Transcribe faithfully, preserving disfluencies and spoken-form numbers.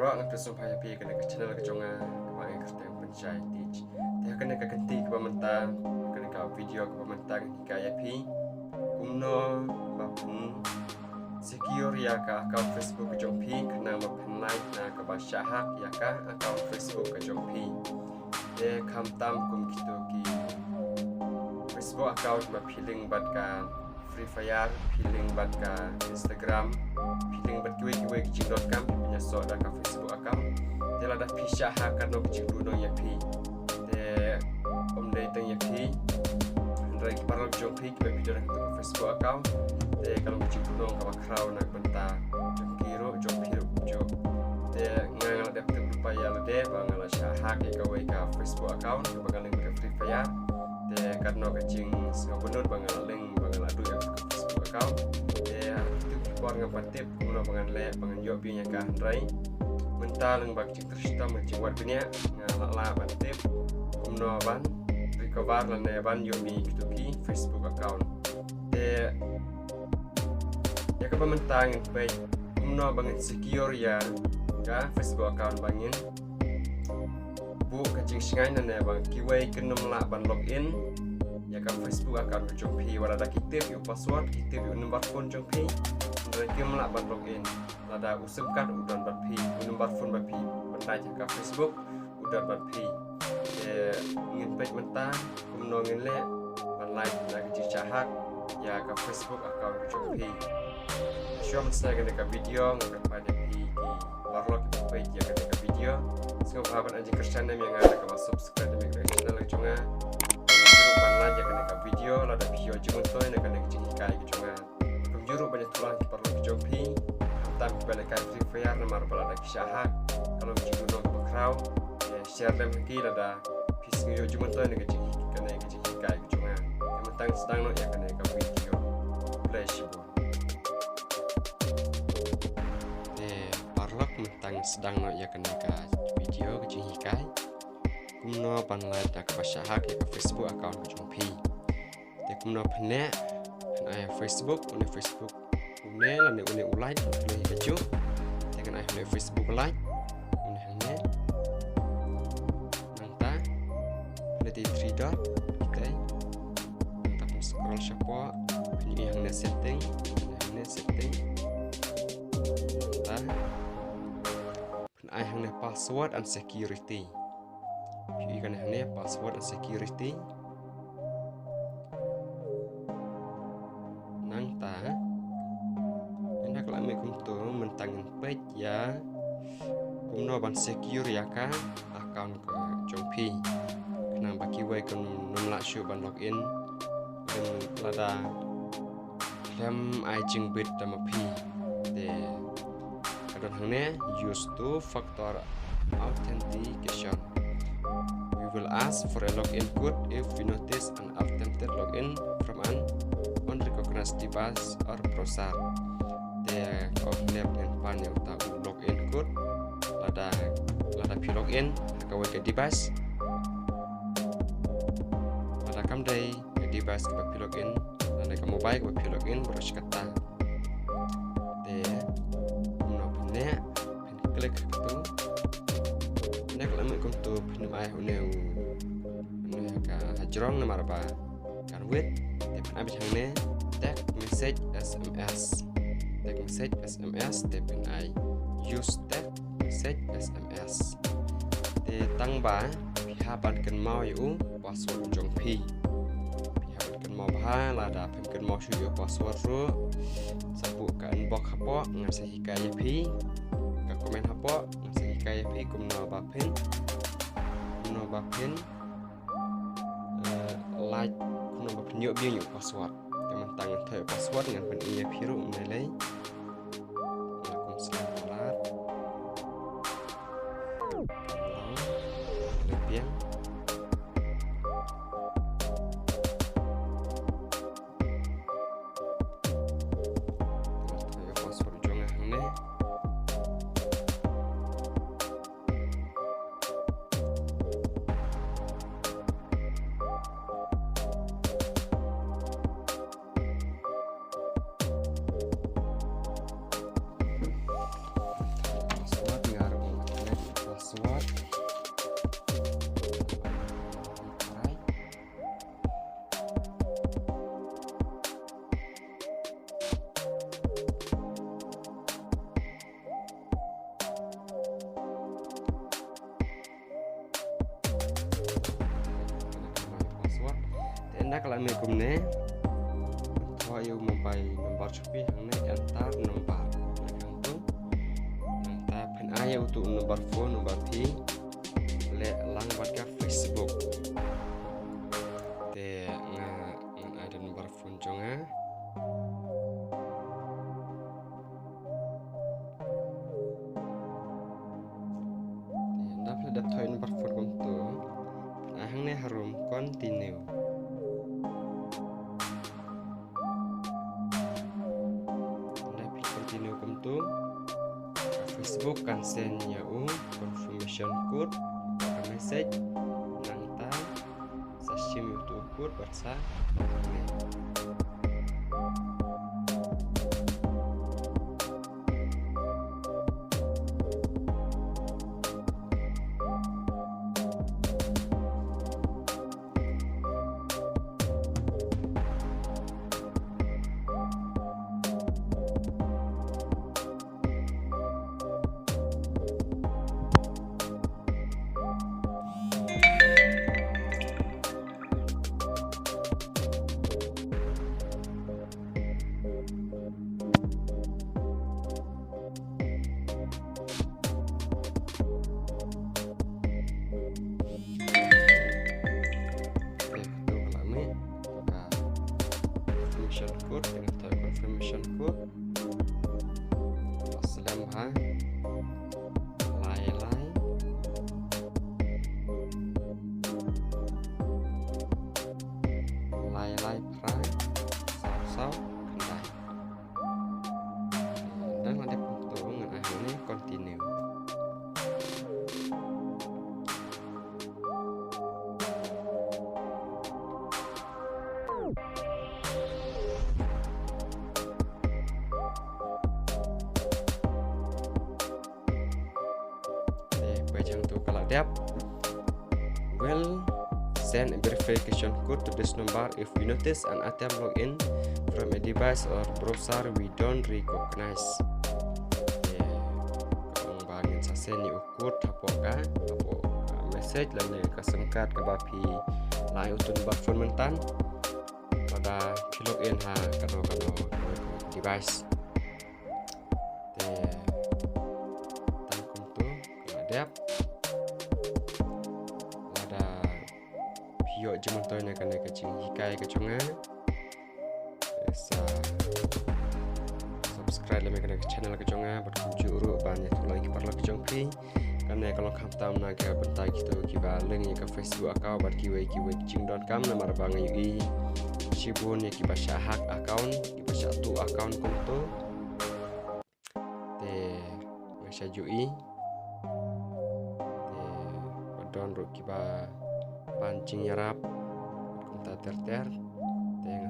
Ro nga tu sum hai phi kane ka channel ka jong nga kaba ngi kyrteng Pynshai Teach. Te kane ka kynti kaba mynta, kane ka video kaba mynta ngi ka ya phi kumno ba pyn secure ya ka account Facebook ka jong phi khnang ba pyn lait na kaba shah hack ya ka account Facebook ka jong phi. Te khamtam kum kito ki Facebook account ba phi link bad ka Free Fire, phi link bad ka Instagram, phi link bad kiwei kiwei ki jingdonkam phi pynïasoh da ka Facebook account. Te lada phi shah hack katno ka jingduhnong ya phi. Te ym dei tang ya phi, hynrei ki paralok jong phi kiba phi don ha ka Facebook account. Te ka long ka jingduhnong kaba khraw na ka bynta jong ki ruh jong phi ruh jong. Te nga nga la dep tip lypa ïa lade ba nga la shah hack ïa kawei ka Facebook account ba nga link bad ka Free Fire. Te katno ka jingsngewbynnud ba nga la link ba nga la duh ïa ka Facebook account. Te ha kito ki por ngam pat tip kumno ba ngan leh ba ngan ïoh biang ïa ka, hynrei mynta lyngba ka jingtrei shitom ka jingwad bniah nga la lah ban tip kumno ban recover lane ban ïoh biang ïa kito ki Facebook account. Te ïa kaba mynta ngin peit kumno ba ngin secure ïa ka Facebook account ba ngin buh ka jingshngaiñ lane ba kiwei kin ym lah ban log in ïa ka Facebook account ka jong phi. Wat lada ki tip ïa u password, ki tip ïa u number phone jong phi, hynrei kim lah ban log in. Lada u sim card u don bad phi, u number phone ba phi pynlait ha ka Facebook u don bad phi. Te ngin peit mynta kumno ngin leh ban lait na ka jingshah hack ïa ka Facebook account ka jong phi. Shuwa ban sdang kane ka video nga kyrpad ïa phi ki paralok kiba peit ïa kane ka video, sngewbha ban ai jingkyrshan ne ïa nga da kaba subscribe ïa ka channel ka jong nga. Ban lait ïa kane ka video lada phi ïoh jingmyntoi na kane ka jinghikai ka jong nga. Kumjuh ruh ban ïathuh lang ki paralok ki jong phi, khamtam kiba lehkai Free Fire namar ba lada ki shah hack ka long jingduhnong kaba khraw. Te share lem ha ki lada phi sngew ïoh jingmyntoi na ka jinghikai, kane ka jinghikai ka jong nga. Te mynta sdang noh ïa kane ka video. Khublei shibun. Te paralok, mynta sdang noh ïa kane ka video ka jinghikai kumno ban lait da kaba shah hack ïa ka Facebook account ka jong phi. Te kumno phin leh, phin ai ha Facebook, une Facebook, une lane une u lait, une hi kajuh. Te kan ai une Facebook lait, une hangne. Nangta phin leit three dot, te nangta phin scroll shapoh, phin ïohi hangne setting, hangne setting. Nangta phin ai hangne password and security. Phi ïohi kane hangne password and security. Nangta ynda ka la mih kumto mynta ngin peit ïa kumno ban secure ïa ka account ka jong phi khnang ba kiwei kin ym lah shuh ban log in lada khlem ai jingbit da ma phi. Te ka don hangne use two factor authentication. We will ask for a login code if we notice an attempted login from an unrecognized device or browser. Te ka nep ngan pan ïa uta u login code lada, lada phi login ha kawei ka device. Lada kam dei ka device kaba phi login lane ka mobile kaba phi login baroh shi katta. Te kumno phin leh, phin click ha kato. Ynda ka la mih kumto phin ai une u, une ka hajrong namar ba kan wit. Te phin ai beit hangne text message S M S. Text message S M S te phin ai use text message S M S. Te tang ba phi hap ban kynmaw ïa u password jong phi. Phi hap ban kynmaw bha, lada phin kynmaw shuh ïa u password ruh, sa buh ka inbox hapoh ngan sa hikai ïa phi. Ka comment hapoh ngan sa hikai ïa phi kumno ba phin, kumno ba phin, eh, lait, kumno ba phin ïoh biang ïa u password. Te mynta ngan thoh ïa u password ngan pyni ïa phi ruh mynne lei. Nga kum sla palat. Leit biang. Nga thoh ïa u password jong nga hangne. Na ka la mih kumne, thoh ïa u mobile number jong phi hangne, enter number. Nangta phin ai ïa utu u number phone uba phi leh lang bad ka Facebook. Te nga, ngan ai da number phone jong nga. Te ynda phi la dep thoh number phone kumtu, phin ai hangne harum continue. Ynda phi continue kumtu, Facebook kan send ïa u confirmation code, ka message, nangta sa shim ïa utu u code bad sa Te kato ka la mih ka confirmation code, te nga thoh confirmation code. Slem bha. Lai lai. Lai lai phra. Saw saw khyndai. Ynda la dep kumtu ngan ai hangne continue. Te peit hangtu ka la dep. Will send a verification code to this number if we notice an attempt login from a device or browser we don't recognize. Te ka ong ba ngin sa send ïa u code hapoh ka, hapoh ka message lane ka sim card kaba phi la ai utu u number phone mynta. Lada phi login ha kano kano device. Te tang kumtu ka la dep. Lada phi ïoh jingmyntoi na kane ka jinghikai ka jong nga, te sa subscribe lem ïa kane ka channel ka jong nga bad kumjuh ruh ban ïathuh lang ïa ki paralok ka jong phi. Kane ka long khamtam na ka bynta kito kiba link ïa ka Facebook account bad kiwei kiwei ki jingdonkam, namar ba nga ïohi shibun ïa kiba shah hack account, kiba shah tuh account kumto. Te nga shah ïohi. Te ba don ruh kiba pan jingïarap kumta ter ter. Te nga